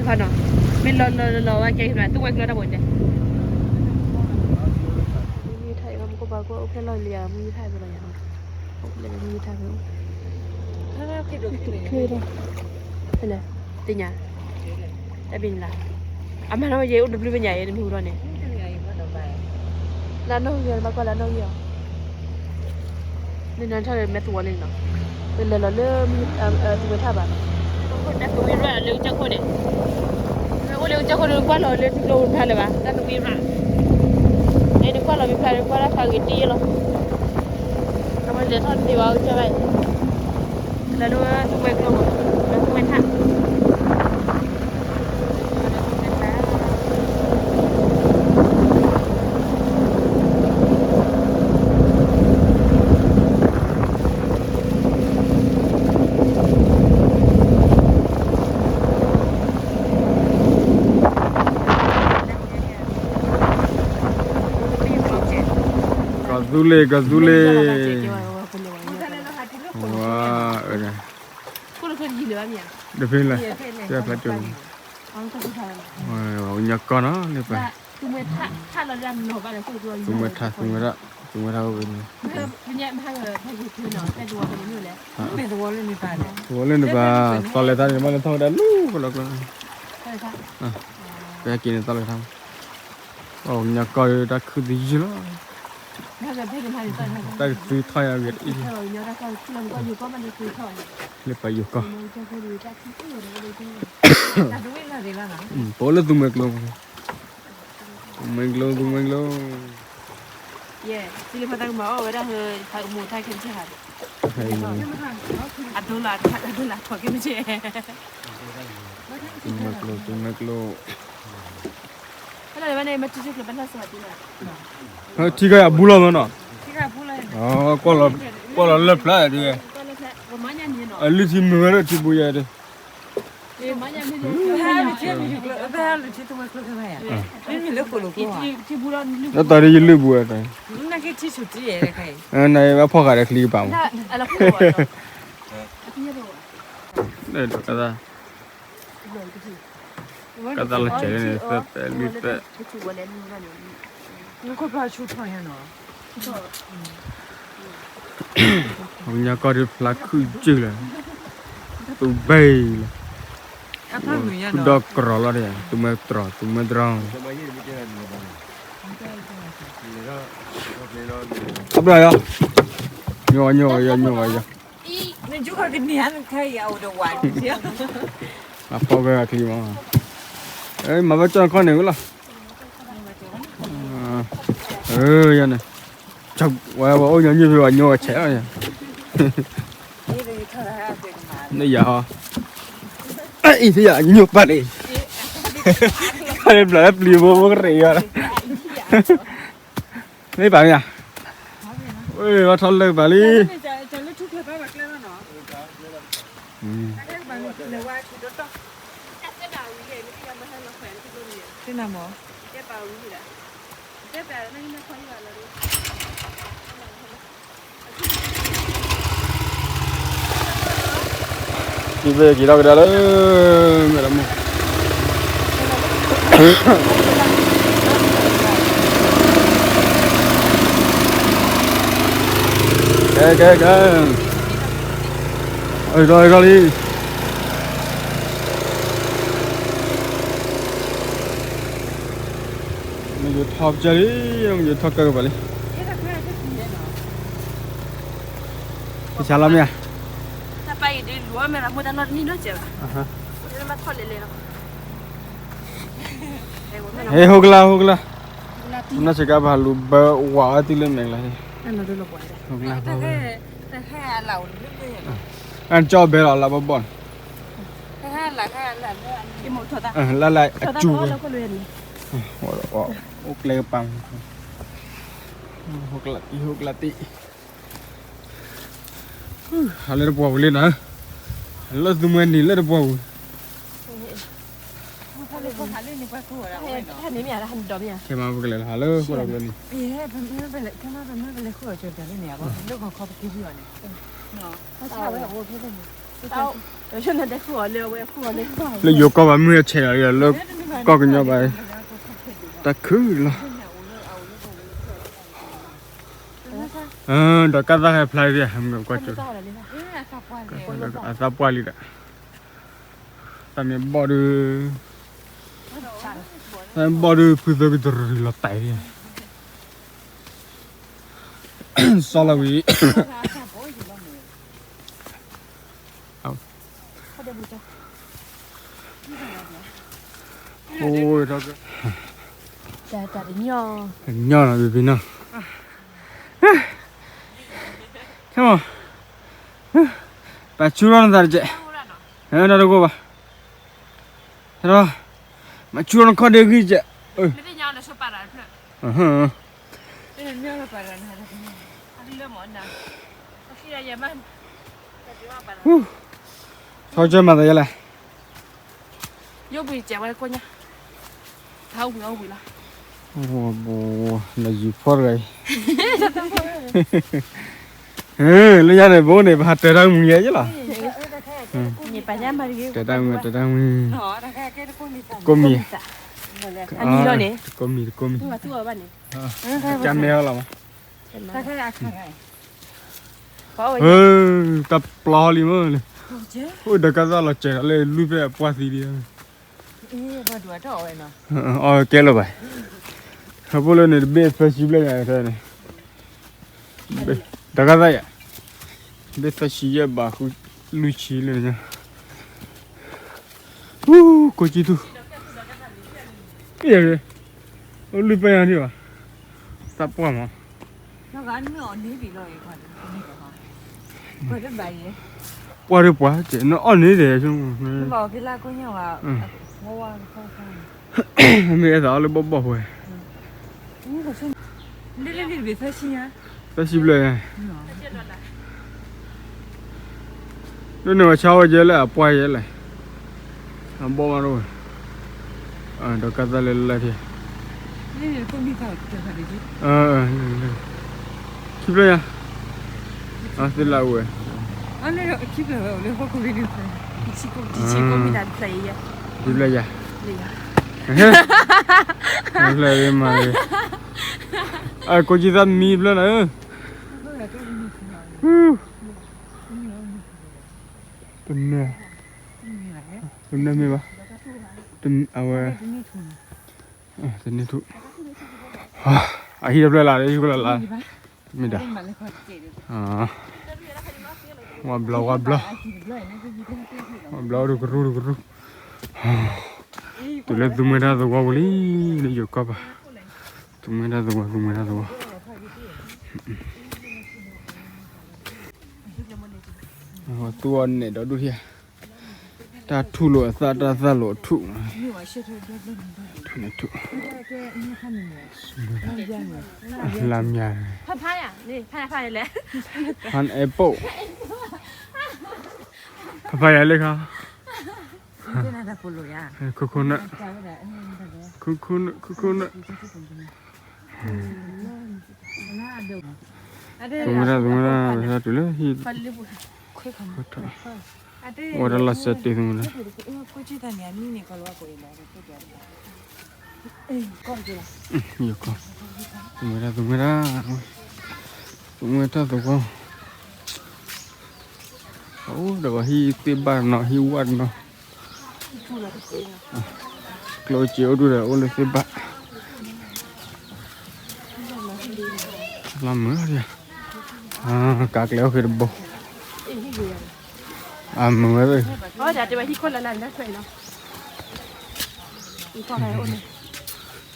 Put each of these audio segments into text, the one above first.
ဖးနီၤ, မ့ၢ်လီၤလီၤလီၤလီၤဝဲကဲ သူဝဲကျိတၢ်ဘိတဲ, မုၢ်ယုၢ်ထါအံၤ မူကဘၣ်ကွၢ်အိၣ်ဖျဲၣ်လီၤလံယၤ မုၢ်ယုၢ်ထါဖဲလီၤယၤ, အိၣ်ဖျဲၣ်လီၤမုၢ်ယုၢ်ထါဖဲ, တခါ, တညါ, တဘ့ၣ်နလၢ, အမၤနီၢ်ယဲအိၣ်တဘျုးဘ့ၣ်ညါအံၤ နမ့ၢ်ဟူထီၣ်န့ၣ် လၢအနီၣ်ဂံၢ်အီၤ နဘၣ်ကွၢ်လၢအနီၣ်ဂံၢ်အီၤ, လၢနထီၣ်လၢမဲာ်သဝီလံနီၤ, နလဲၤလီၤလၢ သူဝဲထၣ်ဘၣ်နီၤ, တၢ်သူဝဲရၣ်လၢကစၢၢ်ခိၣ်န့ၣ်, အိၣ်လၢကစၢၢ်ခိၣ်န့ၣ် နကွၢ်လီၤလၢထံကျိဖျါလၢၤဘၣ် တၢ်သူဝဲရၣ်, အဲ နကွၢ်လီၤမ့ၢ်ဖျါန့ၣ် နကွၢ်တၢ်ဖးဂ့ၤတ့ၢ်လီၤ, အဝဲလဲၤထီၣ်တသ့ဘၣ်ကစၢၢ်ဘၣ်အံၤ, လၢလၢသူဝဲကျိ သူဝဲထၣ် ကီၢ်သူလ့ၤ ကီၢ်သူလ့ၤ, ဝါ, တဖဲလဲၣ်, တဖျါကၠိ, ညါကီၢ်နီၤ လၢပှၤ, သူမွဲထါ, သူမွဲထါ, သူမွဲထါအိၣ်ဝဲန့ၣ်, သဝီလၢန့ၣ်ပၢ်, သီလဲၤသးန့ၣ် ဘၣ်လဲၤထီၣ်ဝဲဒၣ်လၢကလီကလီ, ပဟဲက့ၤန့ၣ်သီလဲၤထီၣ်, ညါကီၢ်တၢ်ခုသယုၢ်လီၤ, တၢ်ကသုထီၣ်ယၤဂ့ၤတအံၤ, လၢပှၤယိၤကီၢ်, ပအိၣ်လၢသူမွဲကျိ, သူမွဲကျိ, သူမွဲကျိ, ယဲ, စံလၢဖါတၢ်ကမၤအီၣ်ဝဲဒၣ်ဟၢ, ဖးမိၢ်ထါခဲမုၢ်ဆ့ၣ်ဟး, အဒိလၢ, အဒိလၢထီၣ်ခဲမုၢ်ဆ့ၣ်, သူမွဲကျိ, သူမွဲကျိ, ထံခါယၤဘူလီၤမနီၤ, ကွၢ်လီၤလၢဖျါ, အလုၢ်ထံမုာ်ဝဲလၢထံဘူယဲဒၣ် လၢတၢ်ရ့ယလုၢ်ဘူဝဲတၢ်, နဘၣ်ဖီၣ်ဃာ်ဒီးချံကပၤမး, ကသးလီၤစဲးန့ၣ် သၢသၢလွံၢ်သၢ, ညါကီၢ်ဒုးဖျါခုၣ်ကၢၢ်လီၤ, သူဘဲလီၤ, ခုၣ်ဒီကရီလီၤ, သူမွဲတြီၤ သူမွဲတြီၤ အဘျီယီၤ, ညိၣ်ဝဲညိၣ်ဝဲယီၤ ညိၣ်ဝဲယီၤ, အဖီၣ်ဝဲအချံမး, မၤဘၣ်ကၠီၣ်ခီၣ်န့ၣ်ဝဲလီၤ, ယၤန့ၣ်, ဝဲဝဲအိၣ်ညီနုၢ်ဖဲဝဲညိၣ်ဝဲဆဲးလီၤ, န့ၣ်ယၤဟီ, အံၤသ့ၣ်ယၤညိၣ်ပၢ်န့ၣ်, ခါန့ၣ်ဘျီလၢပျံၤဖိဖိကရ့းယီၤလီၤ မ့ၢ်ပာ်မ့ၢ်ဧါ, ဝဲထီၣ်လၢပာ်လံ, က့ၤဘဲက့ၤထီၣ်ကဒါလၢ, မဲာ်လီၤမုၢ်, ကဲကဲကဲ, အၢၣ်ထီၣ်အၢၣ်ထီၣ်လံ, မ့ၢ်ယိၤထီၣ်ပကၢၢ်လံ, မ့ၢ်ယိၤထီၣ်ကၢၢ်ကပၤလံ, ကဆါလီၤမ့ၢ်ဧါ, တၢ်ပာ်အံၤဒ်လူၤအီၣ်မဲာ်လီၤမုၢ်တၢ်နီၢ်တနံၣ်နီၢ်စဲးဘၣ်, မ့ၢ်ဘၣ်ထီၣ်လဲၤလဲၤလီၤ, ဟဲဟိကလါဟိကလါ, နီၢ်စဲးကါပဟးလူၤဘၢဝးအီၤတုၤလၢမဲာ်ကျါ, ဟိကလါ, အကၠီဘဲလီၤလၢဘီဘီၣ်န့ၣ်, လၢလၢအကၠူဝဲ, အိၣ်ကျဲကပၤ, ဟိကလါတံၢ် ဟိကလါတံၢ် ဟးလၢတပှၢ်ပူၤလံနီၤ, လၢသူမှဲနံၤလၢတပှၢ်ပူၤ, ခဲမးပကလဲၤလီၤဟးလၢဃိလီၤပျဲန့ၣ်, ခဲမးပမ့ၢ်ပလဲၤဃိလီၤကၠီၤပျဲန့ၣ်, လၢခီခီပက့ၤဟံၣ်အီၤန့ၣ်, ဆါဝဲအိၣ်ဖဲန့ၣ် လၢယိၤကီၢ်ဘၣ်မုၢ်အဆဲးလီၤလၢကီၢ်ကညီဘၣ်, တၢ်ခုၣ်လီၤ. ဒီးကၢ်သၣ်ဟဲဖျါဒံး, ကွၢ်ကၠိ, အသၣ်ပှၢ်လံဒီး, တၢ်မ့ၢ်ဘီၣ်ဒုး, တၢ်မ့ၢ်ဘီၣ်ဒုး, ဖုသၢကတရံးလီၤတဲာ်ဒံး, စီလီၤဝံၤ အိၣ်, တၢ်တညီ, တညီနီၤ ဘံဘံနီၤ, ခဲမီၤ, ပဆူထီၣ်နသးတကဲး, တၢ်တကိၢ်ဘၣ်, မဆူထီၣ်နခီၣ်ဒ့ဂံၢ်တကဲး, ထီကၢမၤသးယဲလဲၣ်, ယိၣ်ဘှံးကဲဝဲကိညါ, တၢ်ဝံၤအီၣ်ဝံၤလီၤ, နယူၤဖီတဂၤအံၤ, လၢညါန့ၣ် ဘိန့ၣ် ပဟးတဲတၢ်မုာ်ယဲယဲလီၤ, တဲတၢ်မုာ် တဲတၢ်မုာ်, ကိးမံၤ, ကိးမံၤ ကိးမံၤ, ကမဲအီၤလီၤမး, တၢ်ပျီလံမ့ၢ်လၢ, အိၣ်ဒီးကၢ်သၣ်လီၤစဲးဒီးလၢလွံၢ်ဖျၢၣ်အပှၢ်သံဒံး, အီၣ်ကဲလၢၤဘၣ်, အဖိလၢန့ၣ် တဘ့ၣ်သၢဆံဘျဲၣ်ညါန့ၣ်, ဒီးကၢ်သၣ်ယၤ, ဘ့ၣ်သၢဆံယဲၢ်ဘးဃုလွံၢ်ဆံလၢညါ, ကိးကံထူၣ်, လွံၢ်ပညါထံၣ်ဘၣ်, သးပှၢ်မး ပှၢ်ဒၣ်ပှၢ်ယဲ, ပှၢ်ဒၣ်ပှၢ်, နအီၣ်န့ၣ်ဒီး, မ့ၢ်အဲၣ်သးအီၣ်လၢဘီၣ်ဘီၣ်ဝဲ, သၢဆံဘျဲၣ်, ဒ်န့ၣ်ဝဲဆါဝဲကဲလၢအပှၢ်ယဲလဲၣ်, အဘီၣ်မးဒိၣ်ဝဲ, ဒီးကၢ်သၣ်လၢလၢထံ ခံဖျၢၣ်ညါ, သ့ၣ်လၢအဝဲ, ခံဖျၢၣ်ယါ, ဖျၢၣ်မး, ကိးကံသၣ်မံဖျၢၣ်နၤဧၢ, တနၢၤ, တနၢၤမ့ၢ်ဘၣ်, အဝဲ, တနၢၤထူၣ်, အဟံၣ်တဖျၢၣ်လၢ် ယုၢ်ကလၢ်လၢ်, မ့ၢ်ဒၣ်, ဝါဘျီ ဝါဘျီ, ဝါဘျီတကရူၢ်တကရူၢ်, တုၤလၢသူမွဲတၢ်သဝီပူၤလံ, လၢယိၤကီၢ်ဘၣ်, သူမွဲတၢ်သဝီ သူမွဲတၢ်သဝီ, သူအီၤနဲၣ်ဒီးဒိၣ်ထံ, တၢ်ထူၣ်လိာ်အသၣ် တၢ်သၣ်လိာ်အထူၣ်, ထူၣ်န့ၣ်ထူၣ်, လါမၠါ, pineapple, ဖးဖါယၤလၢခါ, coconut, coconut, coconut, သမူဒၣ် သမူဒၣ် တုၤလၢဟံၣ်, အိၣ်တၢ်လီၢ်စဲးတ့သမူဒၣ်, ယကီၢ်, သမူဒၣ် သမူဒၣ်, သမူဒၣ်သဝီ, အိၣ်ဒီးပှၤဟံၣ်သ့ၣ်ဘၣ်နီၤ ဟံၣ်ဝၣ်နီၤ, ကျိၣ်စ့အိၣ်ဒူၣ်ဒီးအိၣ်လၢသ့ၣ်ဘၣ်, လီၤမုာ်, ကးကျဲအိၣ်ဃ့တဘိ, အမုာ်ဝဲသ့ၣ်,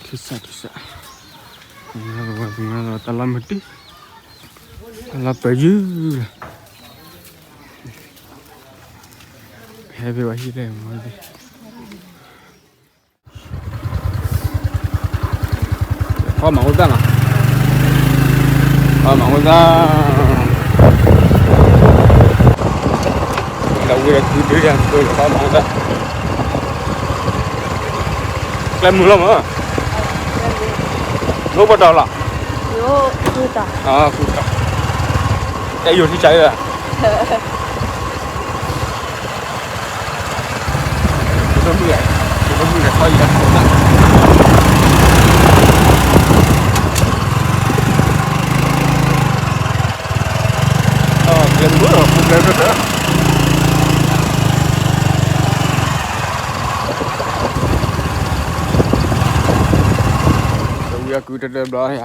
ထံစးထံစး, တၢ်လီၢ်မုာ်တံၢ်, တၢ်လီၢ်ပၢၤယုၢ်လီၤ, ဟဲဖဲဝဲဟံၣ်လဲၣ်မး, ခီမၤအိၣ်သၣ်မး, ခီမၤအိၣ်သၣ်, ဒီးဝံၤဒီးဒုဒုဒၣ် ခီမၤအိၣ်သၣ်, ကျဲမုာ်လီၤမး, ယိၤပတီၢ်လီၤ, ဃုတၢ်, အဲယိၤထံဆးလီၤ, ဝံအကုတတဲဘျီယ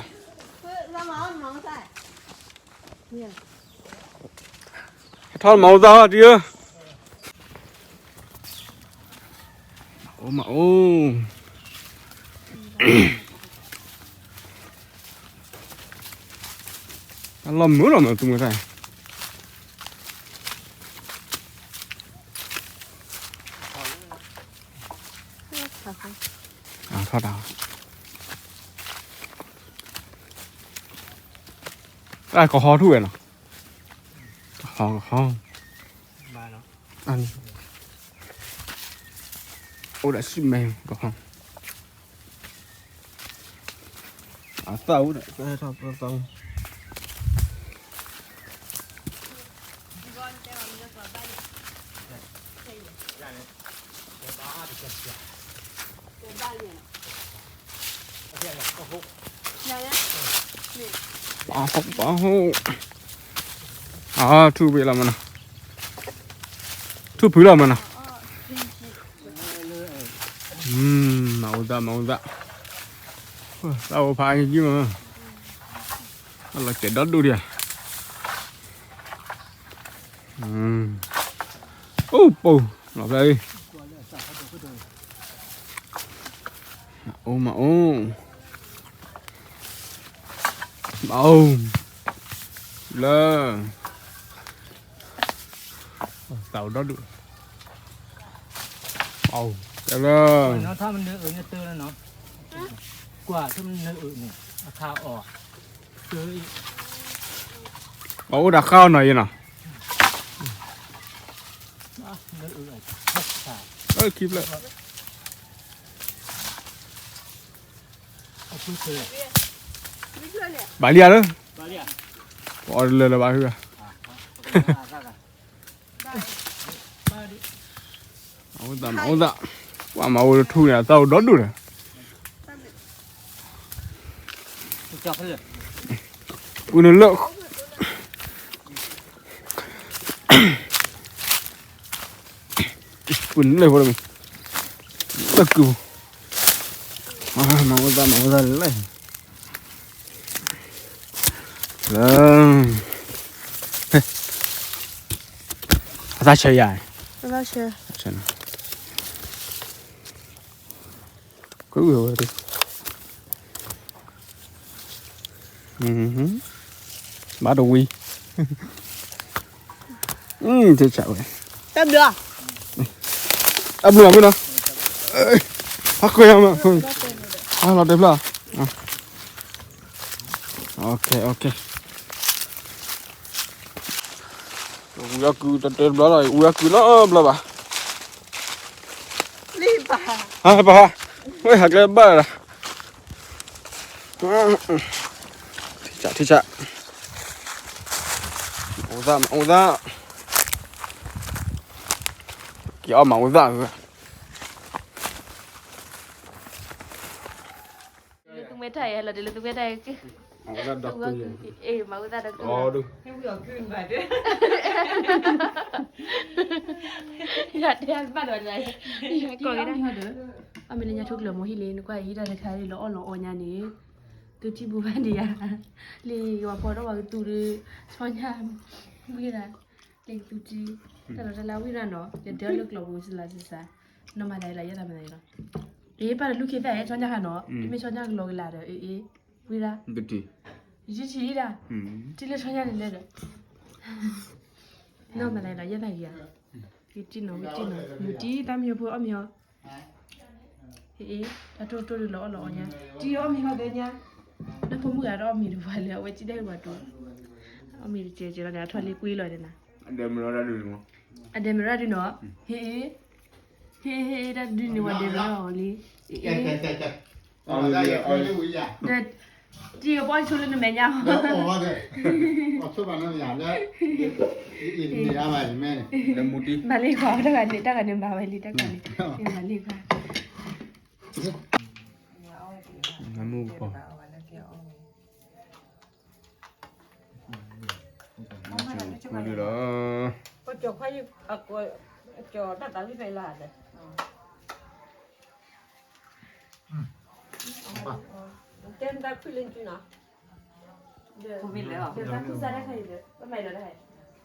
ၤ ဟဲထီၣ်မၤအိၣ်သၣ်ဟီဒုဧၢ အိၣ်မးအိၣ် အလီၤမုာ်လီၤမး သူမွဲတၢ် ထီၣ်တၢ် တၢ်ကဟီထူၣ်ဝဲနီၤ ကဟီ ကဟီ အိၣ်ဒီးစံၣ်မဲ ကဟီ အသၣ်အိၣ်ဒီး သၣ်ထီၣ်သၣ် ပာ်ဟူပာ်ဟူ အထူၣ်ဖုလီၤမနီၤ ထူၣ်ဖုလီၤမနီၤ မၤအိၣ်သၣ် မၤအိၣ်သၣ် သၣ်အိၣ်ဖးအံၤကံမး အလီၤစဲးဒီဒူၣ်ဒံး အိၣ်ပိၢ် လီၤဖျါအံၤ မၤအိၣ် မၤအိၣ် မၤအိၣ် လၢ သၣ်အိၣ်ဒီဒူၣ် အိၣ် တဲလၢ ကွၢ်ထမနုၤအုးန့ၣ် အခါအီၤ ပှၤအိၣ်တၢ်ဃၣ်အီၤနီၤယဲနီၤ ခံဖျၢၣ် ဘၣ်လံဧါလၢ ပအီၣ်တလၢလၢဘၣ်ဟုဧါ မၤအိၣ်သၣ် မၤအိၣ်သၣ် ပှၤမၤအိၣ်တထူၣ်န့ၣ် အသၣ်အိၣ်ဒီဒူၣ်ဒီး ပုၢ်နလၢ ပုၢ်နလၢဖိတမံၤ လၢကုၢ် မၤအိၣ်သၣ် မၤအိၣ်သၣ်လၢ လၢ အသၣ်ဆၢယၤ ကဝဲ ဘၣ်တဝံၤ တဆးဝဲ တဘျီ အဘျီမ့ၢ်နီၤ ဟးခွဲးယၤမး ဟးလီၤတဲဖျါ ဝံအကုတတဲတဘျီလီၤ ဝံအကုနီတဘျီဘၣ် ဟးပဟး ဝဲဟးကျဲဘၣ်လီၤ ထံဆး ထံဆး မၤအိၣ်သၣ် မၤအိၣ်သၣ် က့ၤအီၣ်မၤအိၣ်သၣ် လၢသူမဲထၢၣ်အံၤ ဟဲလီၤဒ်လၢသူမဲထၢၣ်အံၤ အ့ၣ် မၤအိၣ်သၣ်ဒီးကတူၢ် ယတဲဘၣ်ဒီး ကိးက့ၤဒၣ် အမ့ၢ်လၢညါထူကျၢၤမိၢ်ဟံၣ်လံ နကွၢ်အံၤတၢ်တခါလၢလီၤအီၣ်လီၤအီညါန့ၣ် သုထံၣ်ဘူးဘၣ်ဒံးယၤ လံ ယွၤဖီထီၣ်ပှၤကသူဒီး ဆီညါ ဝံၤဒၣ် လံကသူထံ တၢ်လီၤတၢ်လၢဝံၤဒၣ်နီၤ ယတဲအီၤလၢကျိာ်ပူၤစလၤစလၤ နီၢ်မၤသးအံၤလီၤ ယဲဒၣ်မၤသးအံၤလီၤ အ့ၣ် ပၢ်တလူၢ်ခ့သၣ်အံၤ ဆီညါဟးနီၤ တမ့ၢ်ဆီညါကလီကလၤဒီး အ့ၣ် အ့ၣ် ဝံၤဒၣ် ယတထံၣ်ဒၣ် ထံၣ်လၢဆီညါန့ၣ်လဲၣ်ဒီး နီၢ်မၤသးအံၤလီၤ ယဲဒၣ်ဂ့ၤဧါ ယတံၢ်နီၤ ဝံၤတံၢ်နီၤ မုၢ်တံၢ် သးမံၤဖိအီၣ်မ့ၤအီၤ ဟ့ၣ် တၢ်တိၢ်တိၢ်ဒုးလီၤအီၣ်လီၤအီညါ တံၢ်အီၣ်မ့ၤဟီသ့ၣ်ညါ နဖိမုၣ်ဂၤဒီးအီၣ်မ့ၤတပှၤလၢအဝဲစံၣ်တဲၣ်ပှၤတိၢ် အီၣ်မ့ၤတကဲးကဲးလီၤန့ၣ် အထီၣ်လံကွံလီၤန့ၣ်နၤ အဒဲမရၢ်ဒုးနီၤ ဟ့ၣ် ဟ့ၣ် ဟ့ၣ် တၢ်ဒုးန့ၣ်ဝဲဒဲမရၢ်အီၤလံ ဒီး ဒီး တံၢ်ကပီၢ်ဆိလၢနမဲာ်ညါ, အီၣ်ဆိဘၣ်နမ့ၢ်ယါ, လၢမူတံၢ်, ဘၣ်လံခွါ, တဂၤန့ၣ် တဂၤန့ၣ်ဘၣ်ဝဲလံ, တဂၤန့ၣ် ဘၣ်လံခွါ, နမူကပီၢ်, ခူလံလီၤ, ကၠီၤခွါ, ကၠီၤတၢ်သးဝံၣ်ဖဲလၢ်ဒီး တဲနတၢ်ခုၣ်လၢနစုနီၤ, တၢ်ခုၣ်စးတခါအံၤဒီး ပမၤဒီးတခါအံၤ,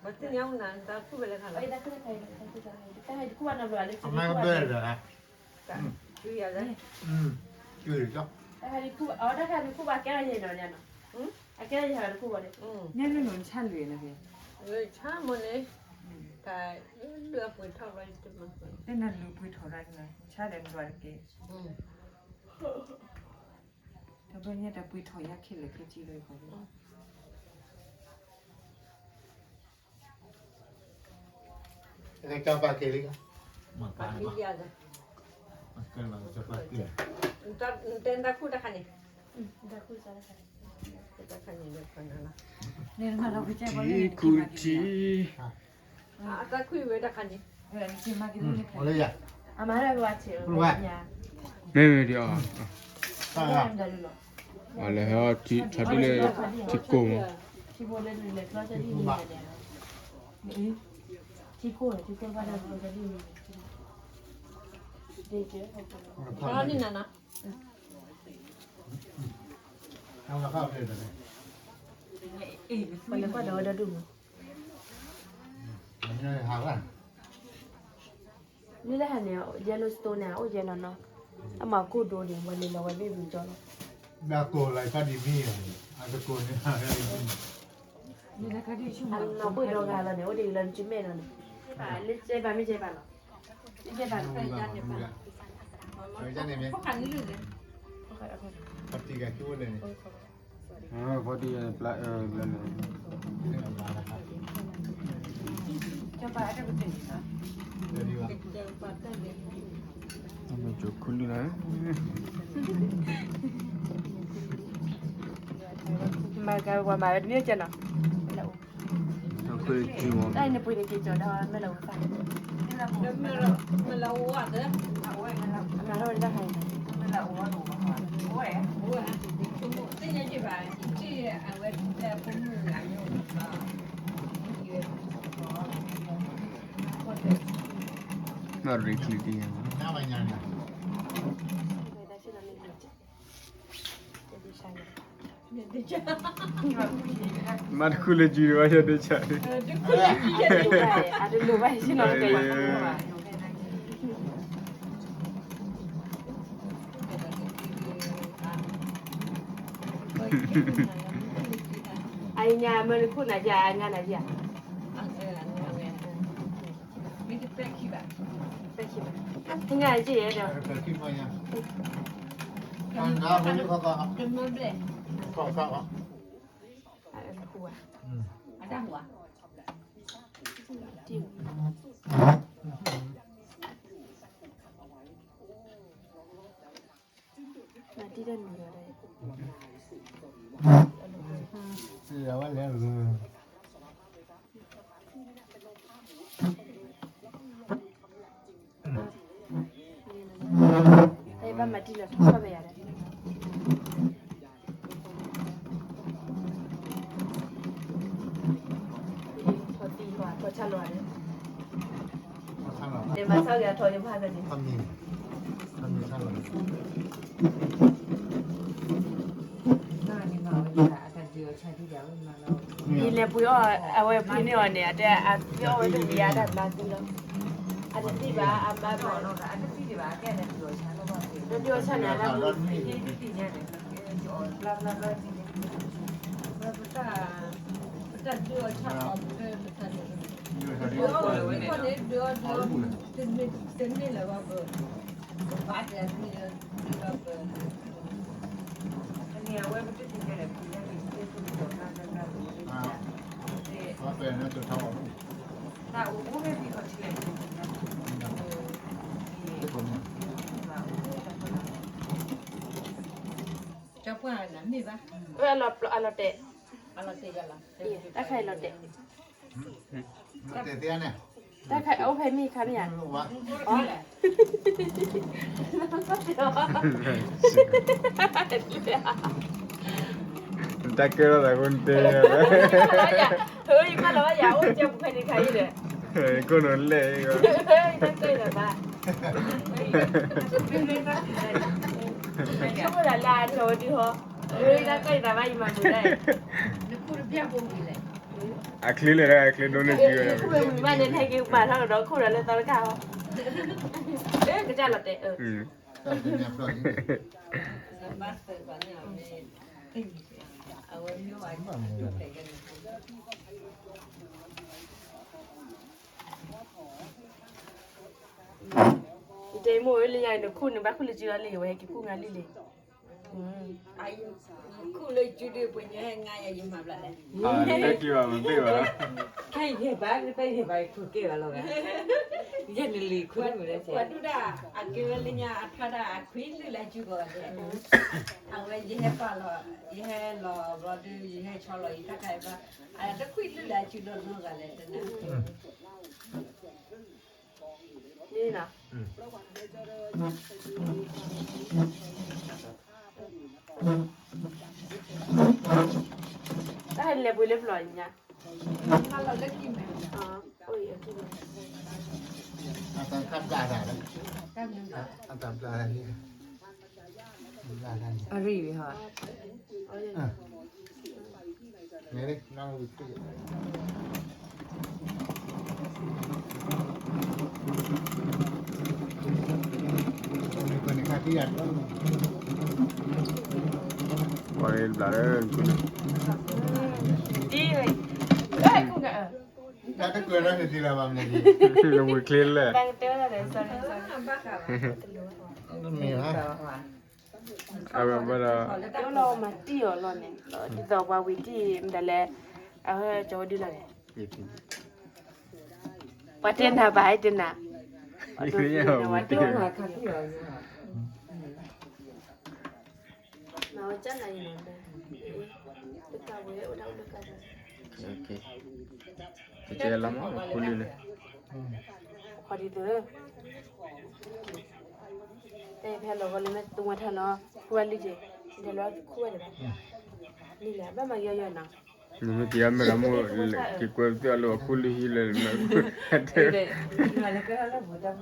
ဘၣ်သ့ၣ်ညါနတၢ်ခုၣ်ဝဲလၢခါလီၤ, တၢ်ခုၣ်တခါအံၤ, တၢ်ခုၣ်ဘၣ်နီတဘျီလၢ တၢ်ခုၣ်ယၤလၢ, တၢ်ခုၣ်ဘၣ်ကဲထီၣ်ယဲၢ်နီၤ, အကဲထီၣ်ယဲၢ်နီၤတခုၣ်ဘၣ်န့ၣ်, အကဲထီၣ်ယဲၢ်နီၤတခုၣ်ဘၣ်န့ၣ်, ညါန့ၣ်နဆါလွံၢ်န့ၣ်, ဆါမ့ၢ်န့ၣ်, တၢ်လွံၢ်ပှ့ၤထီၣ်ဘျီ, တၢ်နလွံၢ်ပှ့ၤထီၣ်ဒၣ်န့ၣ် ဆါဒီးနဘၣ်တက့ၢ်, တဘျီညါတၢ်ပှ့ၤထီၣ်ယါခဲလၢာ်ခဲဆ့လၢယဃီလီၤ, ကပာ်က့ၤလံ, တဲနတၢ်ခုၣ်တခါန့ၣ်, တၢ်ခုၣ်စးတခါန့ၣ်, တၢ်ခုၣ်စးတခါန့ၣ်, တၢ်ခုၣ်ဝဲတခါန့ၣ်, အမၤလၢဝဲ, မ့မ့ၢ်ဒီး, အလဲၤဟဲထီၣ်ဒ်လၢထံကိၢ်မး, ထံကိၢ်န့ၣ်, ပလဲၤကွၢ်ဒီးဝဲဒီဒူၣ်မး, မ့ၢ်တဟါန့ၣ် Yellowstone န့ၣ် အိၣ်ယဲနီၤနီၤ, အမၤကိၢ်ဒိၣ်ဒံး ဝဲန့ၣ်လီၤဝဲဘ့ၣ်ဘုကၠီလီၤ, ဘၣ်ကိၢ်လၢကၢ်ဒံးမံၤ, အတကိၢ်န့ၣ်, အနီၢ်ပှ့ၤဒီဂၤလီၤန့ၣ် အိၣ်ဒံးလၢနစုမဲာ်နီၤန့ၣ်, လၢကဲဘၣ်မ့ၢ်ကဲဘၣ်လီၤ, ကဲဘၣ်လီၤ, ပတံၤဂၤန့ၣ်, ကၠီၤခူလံလီၤ, မၤကဝၤမၤဝဲတမ့ၢ်ကဲနီၤ, တၢ်နပှ့ၤန့ၣ်က့ၤကၠီၤဒီး မ့ၢ်လၢဝဲသၣ်, မ့ၢ်လၢဝဲသၣ်, မၤထီၣ်ဝဲတၢ်ခါအံၤ, မ့ၢ်လၢဝဲသၣ်, သ့ၣ်ညါက့ၤဘၣ်, အဝဲ, နရ့ချံတံၢ်ညါ, မၤတခူလၢကံၤတဘၣ်ယဒိဆၣ်, အတလိၣ်ဘၣ်ယနီၤ, အညါမ့ၢ်တခိၣ်နၤယၤ အညါနၤယၤ, ပဲခံဘၣ်, ပဲခံဘၣ်, ညါယဲဒီး, မၤတံၢ်တၢ်နံၤလီၤဒီး, တၢ်အံၤဘၣ်မၤတံၢ်လီၤထီၣ်ဖဲယၤဒီး, ထီၣ်သံကွၢ် ထီၣ်ဆၣ်လီၤဒီး, မၤဆၣ်ဂ့ၤအထီၣ်ယဖးကန့ၣ်, ယလဲၤပှ့ၤအီၣ် အဝဲပှ့ၤန့ၢ်အီၤန့ၣ် အတဲအသ့အီၣ်ဝဲတမံၤအတၢ်ဘျါသံလီၤ, အတသံဘၣ် အမါဘၣ်, တဒုးအီၣ်ဆၣ်န့ၣ် အတၢ်ဘျါသံ, ပတၢ်ဒုးအီၣ်ဆၣ်အီၤဖဲပတၢ်ဒုး, ဒုးအီၣ်ဝဲန့ၣ် ဒုးအီၣ်ဒုးအီၣ်, တမ့ၢ်လၢၤဘၣ်ဘၣ်, ဘၣ်တဲဒုးအီၣ်ဘၣ်ဘၣ်, အန့ၣ်အဝဲပတသ့ၣ်ညါလဲၣ် ပူၤညါန့ၣ် ပတသ့ၣ်ညါလဲၣ်, တၢ်အိၣ်အိၣ်ဖဲသံခီၣ်ထံးလဲၣ်, တၢ်ပှၢ်နၤ အလီၤတဲာ်, တၢ်ခါအံၤလီၤတဲာ်, တၢ်ခါအံၤအိၣ်ဖဲမ့ၢ်ခါမ့ၢ်ဧါ, တၢ်ကဲထီၣ်သးအဃိနတဲ, ယကွၢ်လီၤဘၣ်ယၤအိၣ်ကဲပူၤဖဲန့ၣ်ခါအံၤဒီး, ခိၣ်နူာ်လဲၣ်, တၢ်ကဲထီၣ်သး, ဆိကမိၣ်သးလၢအနီၢ်ဝဲဒုဟီ, တၢ်ကဲထီၣ်သးဘၣ်ယမၤမုာ်ဒၣ်, အချ့လဲၣ်, အချ့ဒိၣ်န့ၢ်က့ၤဝဲ, ဝံၤဘၣ်န့ၣ် ဟဲက့ၤပာ်ထီၣ်ကဒီးခိၣ်ဒီးလၢသီတကၢ်ဟီ, ကစၢ်လီၤတဲာ် တဲမိၢ်ဝဲလၢညါနခိၣ်န့ၣ် ဘၣ်ခိၣ်လၢကၠီလံ ဝဲဟဲက့ၤခိၣ်ငါလံလံ, ခိၣ်လၢကၠီဒုးပှ့ၤညါဟဲငါယၤယမၤဘျါလဲၣ်, တၢ်က့ၤဘၣ်မ့ၢ်ဘၣ်, ခဲအံၤဟဲဘၣ် တၢ်ယဟဲဘၣ်ခိၣ်ကဲဘၣ်လီၤ, ယဲၢ်နလံၤခိၣ်မုၣ်လဲၣ်, ပှၤဒုၣ်ဒၣ်အကဲဝဲလၢညါအဖျါဒၣ်အခွံလုၢ်လၢအကၠီဂီၤ, အဝဲယဟဲပာ်လီၤ, ယဟဲလီၤဘျီဒုး ယဟဲဆီလီၤယတၢ်ခါအံၤဘၣ်, အတခွံလုၢ်လၢအကၠီဒီးနီၢ်ဂၤလဲၣ်တနၤ န့ၣ်လီၤ, တၢ်လဲၤပှ့ၤလၢပျီညါ, အတၢ်ခါဘျါတၢ်, အတၢ်ဘျါတၢ်, အရံၣ်ဟီ ပှၤလၢဘျးလၢနခုန့ၣ်, တၢ်တကွဲးနီတစဲးလၢၤဘၣ်မနုၤ, နဝံၤချ့လဲၣ်, မ့ၢ်ဘၣ် အဝဲဘၣ်ဒီး, တၢ်လီၤမၤတံၢ်အီၤလီၤန့ၣ်, ဒ်သိးပှၤဝံၤတံၢ်မတၤလဲၣ်, အဝဲကၠီဝဲဒုလီၤန့ၣ်, ပှၤတဲနၤဘၣ်ဟဲတဲနၤ, ပှၤတဲနၤဘၣ်တဲနၤ, မၤဝဲကၢ်နၤအံၤလီၤ, တကးဝဲအိၣ်ဒၣ်အိၣ်လၢကၢ်, ကဲလီၤမး ခူလံန့ၣ်, ခီဒ်သိး တၢ်ဖဲလီၤဂီၤလၢမ့ၢ်တဝဲထၢလီၤ, ခူဝဲလံက့ၤ, ဒဲလီၤခူဝဲဒၣ်ဘၣ်, လံလဲၣ် ဘၣ်မၤယီယီနီၤ, နမ့ၢ်က့ၤအမဲာ်လီၤမ့ၢ်, က့ၤကွဲးပသ့ၣ်အီၤလၢအခူလံဟံးလဲၣ်,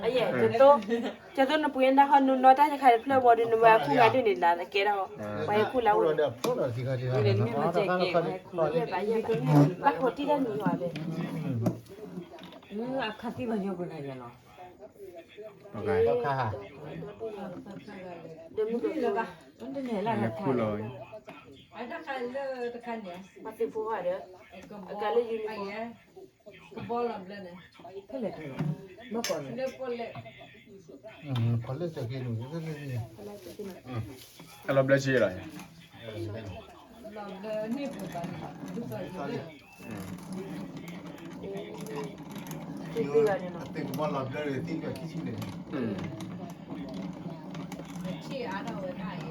အယဲၢ်, ကသိးနပှ့ၤနတၢ်ဟီနုာ်နီၢ်တၢ်ယခါတဖျၢၣ်ဘီဒီး နဝဲအခူဂၤဒုးန့ၣ် နကဲဒၣ်ဟီ, ပှၤဟဲခူလၢအအိၣ်ဒီး, ဘၣ်ခိးတံၢ်တၢ်နံၤဟီဘၣ်, အခါသံဘၣ်ညီပနၤယၤလီၤ, ဒီးမုၢ်လၢ်ဘၣ်, ခူလီၤ, ပှၤသုးဖိဘၣ်ဒီး, အကါလၢယုၢ်န့ၣ်, ကဘီလီၤဘျၢန့ၣ်, ဖဲလဲၣ်, မ့ၢ်ကီးန့ၣ်, ဖီလၢကၠီက့ၤန့ၣ်, အလီၤဘျၢဆံးလီၤ, လီၤဘျၢန့ၣ်ပှၤဘၣ်န့ၣ်, သ့ၣ်ကဘီလီၤဘျၢန့ၣ် သ့ၣ်ကဘီခံဆံန့ၣ်, ဆံးအါထီၣ်ဝဲဒၣ်အံၤ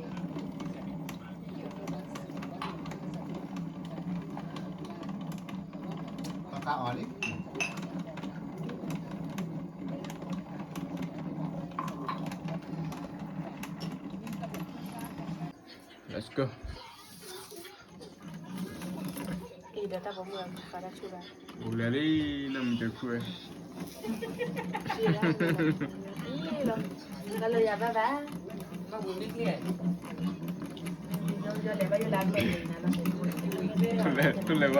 Let's go. အံၤဒီးတၢ်ပိာ်မုၣ်အကဖးတၢ်ဆူၣ်ဘၣ်, အိၣ်လၢလံ, နမ့ၢ်တခူၣ်ဝဲ, တၢ်လၢယၤဘၣ်ဘၣ်, တလဲၤဘၣ်ဒဲးထီၣ်ဘၣ်မနုၤ, လဲၤလီၤ,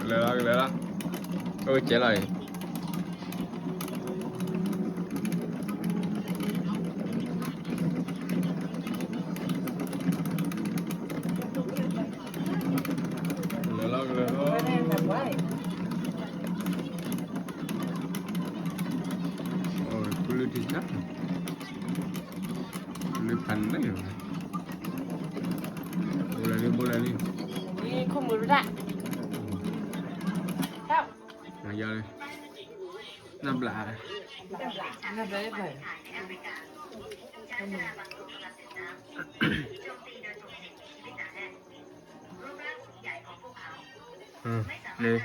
လဲၤလီၤ, အိၣ်ကဲလီၤအံၤ, လဲၤလီၤ, လဲၤလီၤ, အိၣ်ခူလံထံဆၢ, ခူလံဖးန့ၣ်, ဘိလၢလံ, ဘိလၢလံ, ခိၣ်မုၢ်ရူၣ်တၢ်, မၤယါလံ, နဘျး, อืม นี่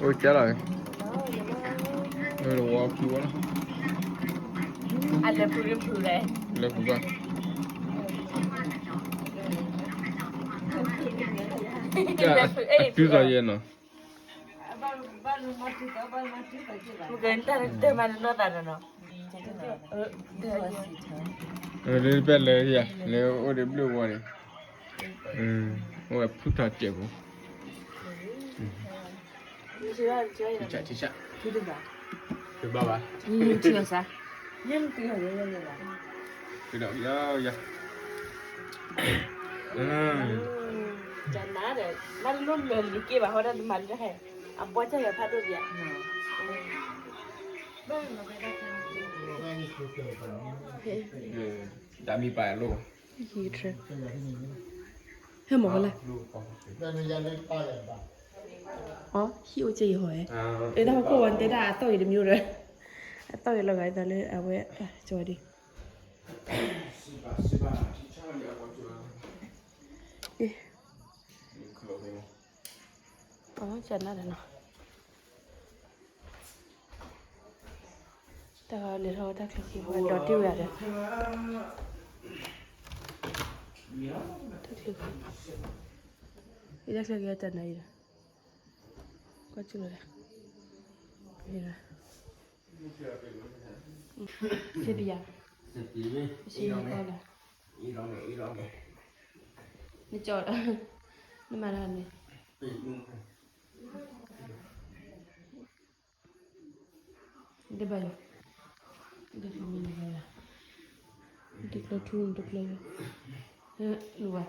အိၣ်ကဲလီၤ, ဝီဖုဝဲလီၤ, အလဲၤဖုရ့ဖုလဲၣ်, လဲၤဖုဘၣ်, အတုၤလီၤယဲနီၤ, မ့ၢ်ကတၢၢ်မၤနီၢ်သးနီၤနီၤ, လၢပျဲၢ်လဲၤယၤ လဲၤအိၣ်ဒီးဘျုးဝဲန့ၣ်, အိၣ်ဝဲဖုထီၣ်စဲးဖိ ထံဆး, ထံဆး, ဘၣ်ဘၣ်, ထံဆး, ဒီးယၤ, ယၤ, တနၤဒီး မၤလိလၢလံၤက့ဘၣ် ဟီဒၣ်တမၤလိတၢ်ခဲ, အဘီဆၢယၤဖးဒိၣ်ဒံးဧါ, တၢ်မံၤပာ်လိၣ် ဟဲမၤဝဲလဲၣ်, အီ ဟံၣ်အိၣ်ကဲအံၤဟီ, အဲ တၢ်ဟီၣ်ခိၣ်ဝဲတဲဒၣ်အသီၣ်အံၤတမံၤဒီး, အသီၣ်အံၤလီၤဂာ်အသးလၢအဝဲ, ကၠီၤဒံး, အီ ကနၣ်ဒီးနီၤ တၢ်ဂၤလဲၤထီၣ်ဝဲတၢ်ချၢဃံ ဒီးတ့ၢ်ဝဲဒၣ်ဒီး တၢ်ချၢဃံ, ယတၢ်ချၢဃံတနၤအံၤဒီး ကွၢ်ကၠူၣ်လီၤဒီး စ့ပယၤ, စ့ပယၤ, နကၠီ, နမၤတၢ်န့ၣ် တဘၣ်ယၤ, တကျၢၤထူ တကျၢၤယၤ, လူၤဘၣ်,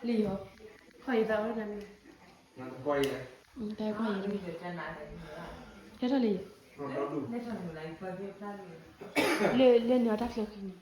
လံယီၤ, ခီၣ်ယသးဝဲဒၣ်န့ၣ်, တၢ်ခီၣ်ယံၤ, ဟဲထီၣ်လံယီၤ, လၢန့ၣ်အတၢ်ချၢဃံန့ၣ်